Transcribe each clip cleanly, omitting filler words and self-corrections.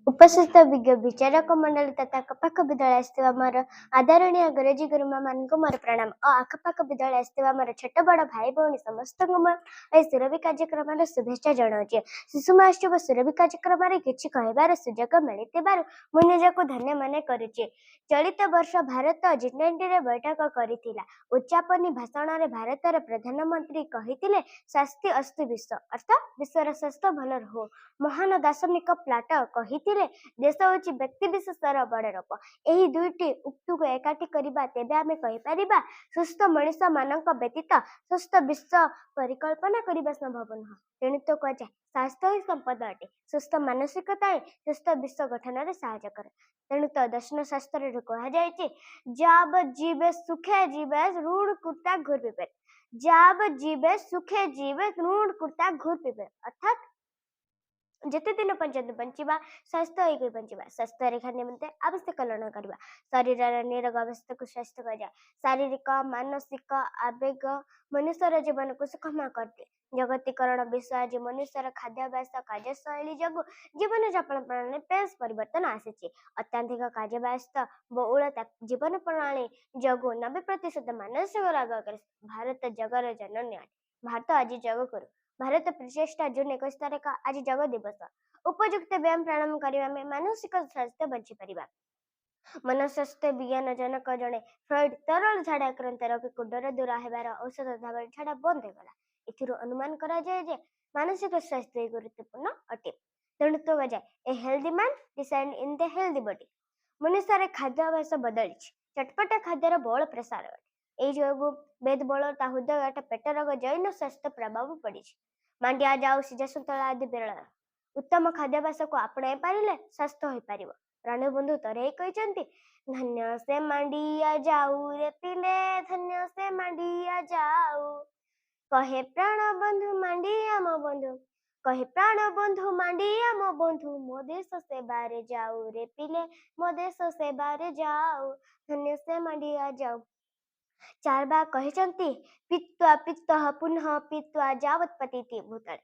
ଉପସ୍ଥିତ ବିଜ୍ଞ ବିଚାରକ ମଣ୍ଡଳୀ ତଥା ଆଖପାଖ ବିଦ୍ୟାଳୟ ଆସିଥିବା ମୋର ଆଦରଣୀୟ ଗୁରୁଜୀ ଗୁରୁମାମାନଙ୍କୁ ମୋର ପ୍ରଣାମ ଓ ଆଖପାଖ ବିଦ୍ୟାଳୟ ଆସିଥିବା ମୋର ଛୋଟ ବଡ଼ ଭାଇ ଭଉଣୀ ସମସ୍ତଙ୍କୁ ମୋର ଏହି ସୁରଭି କାର୍ଯ୍ୟକ୍ରମର ଶୁଭେଚ୍ଛା ଜଣାଉଛି। ଶିଶୁ ମହୋତ୍ସବ ସୁରଭି କାର୍ଯ୍ୟକ୍ରମରେ କିଛି କହିବାର ସୁଯୋଗ ମିଳିଥିବାରୁ ମୁଁ ନିଜକୁ ଧନ୍ୟ ମନେ କରୁଛି। ଚଳିତ ବର୍ଷ ଭାରତ ଜି-20ରେ ବୈଠକ କରିଥିଲା। ଉଦ୍ଯାପନୀ ଭାଷଣରେ ଭାରତର ପ୍ରଧାନମନ୍ତ୍ରୀ କହିଥିଲେ, "ସ୍ୱାସ୍ଥ୍ୟ ଅସ୍ତୁ ବିଶ୍ୱ", ଅର୍ଥ ବିଶ୍ୱର ସ୍ୱାସ୍ଥ୍ୟ ଭଲ ରହୁ। ମହାନ ଦାର୍ଶନିକ ପ୍ଲାଟୋ କହିଥିଲେ, ଦେଶ ହେଉଛି ବ୍ୟକ୍ତିବିଶେଷର ବଡ଼ ରୂପ। ଏହି ଦୁଇଟି ଉକ୍ତିକୁ ଏକାଠି କରିବା ତେବେ ଆମେ କହିପାରିବା, ସୁସ୍ଥ ମଣିଷମାନଙ୍କ ବ୍ୟତୀତ ସୁସ୍ଥ ବିଶ୍ୱ ପରିକଳ୍ପନା କରିବା ସମ୍ଭବ ନୁହଁ। ତେଣୁ ତ କୁହାଯାଏ, ସ୍ୱାସ୍ଥ୍ୟ ହିଁ ସମ୍ପଦ ଅଟେ। ସୁସ୍ଥ ମାନସିକତା ହିଁ ସୁସ୍ଥ ବିଶ୍ୱ ଗଠନରେ ସାହାଯ୍ୟ କରେ। ତେଣୁ ତ ଦର୍ଶନ ଶାସ୍ତ୍ରରେ କୁହାଯାଇଛି, ଯାବତ୍ ଜୀବେ ସୁଖେ ଜୀବେ ଋଣ କୁର୍ତ୍ତା ଘୁର ପିବେ। ଯାବତ୍ ଜୀବେ ସୁଖେ ଜୀବେ ଋଣ କୁର୍ତ୍ତା ଘୁର ପିବେ, ଅର୍ଥାତ୍ ଯେତେ ଦିନ ପର୍ଯ୍ୟନ୍ତ ବଞ୍ଚିବା, ସ୍ୱାସ୍ଥ୍ୟ ହେଇକି ବଞ୍ଚିବା। ସ୍ୱାସ୍ଥ୍ୟ ରେଖା ନିମନ୍ତେ ଆବଶ୍ୟକ ଲଣ କରିବା। ଶରୀରର ନିରୋଗ ଅବସ୍ଥାକୁ ସ୍ୱାସ୍ଥ୍ୟ କୁହାଯାଏ। ଶାରୀରିକ, ମାନସିକ ଆବେଗ ମନୁଷ୍ୟର ଜୀବନକୁ ସୁଖମୟ କରିଦିଏ। ଜଗତୀକରଣ ବିଶ୍ୱ ଆଜି ମନୁଷ୍ୟର ଖାଦ୍ୟାଭ୍ୟାସ, କାର୍ଯ୍ୟଶୈଳୀ ଯୋଗୁଁ ଜୀବନଯାପନ ପ୍ରଣାଳୀରେ ବେଶ ପରିବର୍ତ୍ତନ ଆସିଛି। ଅତ୍ୟଧିକ କାର୍ଯ୍ୟବ୍ୟସ୍ତ ବହୁଳତା ଜୀବନ ପ୍ରଣାଳୀ ଯୋଗୁଁ 90% ମାନସିକ ରୋଗଗ୍ରସ୍ତ। ଭାରତ ଯୋଗର ଜନନୀ ଅଟେ। ଭାରତ ଆଜି ଯୋଗ କରୁ। ଭାରତ ପ୍ରଚେଷ୍ଟା। ଜୁନ 21 ତାରିଖ ଆଜି ଯୋଗ ଦିବସ। ଉପଯୁକ୍ତ ବ୍ୟାୟାମ ପ୍ରାଣାୟାମ କରିବା ଆମେ ମାନସିକ ସ୍ୱାସ୍ଥ୍ୟ ବଞ୍ଚିପାରିବା। ମନସ୍ୱାସ୍ଥ୍ୟ ବିଜ୍ଞାନ ଜନକ ଜଣେ ଫ୍ରଏଡ ତରଳ ଝାଡ଼ା ଆକ୍ରାନ୍ତ ରୋଗୀକୁ ଡର ଦୂର ହେବାର ଔଷଧ ଦେବାରେ ଝାଡ଼ା ବନ୍ଦ ହୋଇଗଲା। ଏଥିରୁ ଅନୁମାନ କରାଯାଏ ଯେ ମାନସିକ ସ୍ୱାସ୍ଥ୍ୟ ଗୁରୁତ୍ୱପୂର୍ଣ୍ଣ ଅଟେ। ତେଣୁ ତ କୁହାଯାଏ, "A healthy mind reside in the healthy body." ମନୁଷ୍ୟର ଖାଦ୍ୟାଭ୍ୟାସ ବଦଳିଛି। ଚଟପଟା ଖାଦ୍ୟର ବହୁଳ ପ୍ରସାର ଘଟେ। ଏଇ ଯୋଗୁଁ ମେଦବହୁଳତା, ହୃଦଘାତ, ପେଟ ରୋଗ, ଜୈନ ସ୍ୱାସ୍ଥ୍ୟ ପ୍ରଭାବ ପଡ଼ିଛି। ମାଣ୍ଡିଆ ଯାଉ, ସିଝା ସନ୍ତୁଳା ଆଦି ବିରଳ। ଉତ୍ତମ ଖାଦ୍ୟାଭ୍ୟାସକୁ ଆପଣାଇ ପାରିଲେ ସ୍ୱାସ୍ଥ୍ୟ ହୋଇପାରିବ। ପ୍ରାଣବନ୍ଧୁ ତରେଇ କହିଛନ୍ତି, ଧନ୍ୟ ସେ ମାଣ୍ଡିଆ ଯାଉ ରେ ପିଲେ, ଧନ୍ୟ ସେ ମାଣ୍ଡିଆ ଯାଉ। କହେ ପ୍ରାଣ ବନ୍ଧୁ ମାଣ୍ଡିଆ ମୋ ବନ୍ଧୁ, କହେ ପ୍ରାଣ ବନ୍ଧୁ ମାଣ୍ଡିଆ ମୋ ବନ୍ଧୁ, ମୋ ଦେଶ ସେବାରେ ଯାଉ ରେ ପିଲେ, ମୋ ଦେଶ ସେବାରେ ଯାଉ, ଧନ୍ୟ ସେ ମାଣ୍ଡିଆ ଯାଉ। ଚାର୍ବାକ କହିଛନ୍ତି, ପିତ୍ୱା ପିତ୍ତଃ ପୁନଃ ପିତ୍ୱା ଯାବତ୍ ପତିତି ଭୂତଳେ।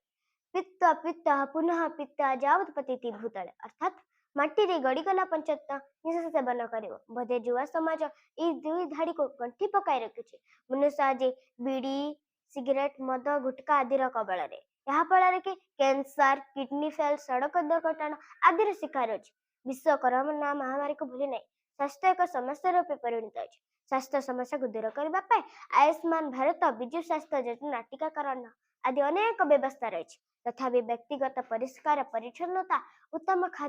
ପିତ୍ୱା ପିତ୍ତଃ ପୁନଃ ପିତ୍ୱା ଯାବତ୍ ପତିତି ଭୂତଳେ, ଅର୍ଥାତ୍ ମାଟିରେ ଗଡ଼ିଗଲା ପର୍ଯ୍ୟନ୍ତ ନିଶା ସେବନ କରିବ। ବୋଧେ ଯୁବା ସମାଜ ଏଇ ଦୁଇ ଧାଡ଼ିକୁ ଗଣ୍ଠି ପକାଇ ରଖିଛି। ମନୁଷ୍ୟ ଆଜି ବିଡ଼ି, ସିଗାରେଟ, ମଦ, ଗୁଟକା ଆଦିର କବଳରେ। ଏହା ଫଳରେ କି କ୍ୟାନ୍ସର, କିଡନୀ ଫେଲ୍, ସଡ଼କ ଦୁର୍ଘଟଣା ଆଦିର ଶିକାର ହେଉଛି। ବିଶ୍ୱ କରୋନା ମହାମାରୀକୁ ଭୁଲି ନାହିଁ। ସ୍ୱାସ୍ଥ୍ୟ ଏକ ସମସ୍ୟା ରୂପେ ପରିଣତ ହୋଇଛି। ସ୍ୱାସ୍ଥ୍ୟ ସମସ୍ୟାକୁ ଦୂର କରିବା ପାଇଁ ଆୟୁଷ୍ମାନ ଭାରତ, ବିଜୁ ସ୍ୱାସ୍ଥ୍ୟ ଯୋଜନା, ଟୀକାକରଣ ଆଦି ଅନେକ ବ୍ୟବସ୍ଥା ରହିଛି। ତଥାପି ବ୍ୟକ୍ତିଗତ ପରିଷ୍କାର ପରିଚ୍ଛନ୍ନତା, ଉତ୍ତମ ଖାଦ୍ୟ